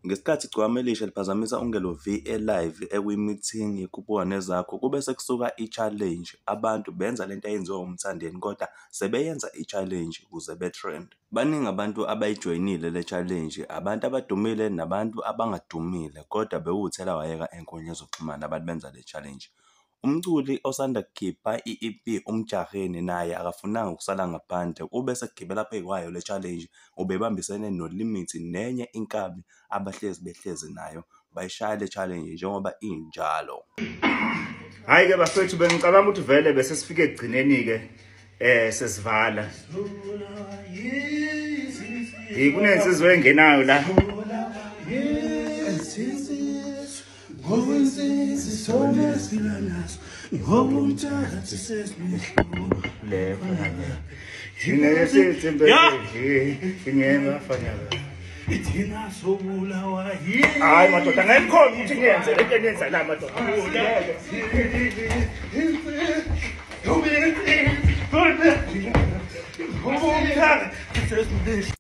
Ngesikhathi Igcokama Elisha liphazamisa uNgelo V e-live ekwi-meeting yeKhuphuka Nezakho, kube sekusuka i-challenge. Abantu benza lento eyenziwa uMthandeni kodwa sebeyenza i-challenge ukuze be-trend. Baningi abantu abayijoyinile le challenge, abantu abadumile nabantu abangadumile, kodwa bewuthelawayeka ey'nkundleni zokuxhumana abantu benza le challenge. Umculi osanda kukhipha i-EP uMjaheni naye akafunanga ukusala ngaphandle, ube sekugibela phezu kwayo le challenge. Ubebambisene noLimit nenye inkabi abahlezi behlezi nayo, bayishaya le challenge njengoba injalo. Hhayi-ke bafethu, bengicabanga ukuthi vele bese sifike ekugcineni-ke sesivala. Kunensizwa engenayo la. Hayi madoda, ngeke ukuthi ngiyenze lento eniyenza la madoda.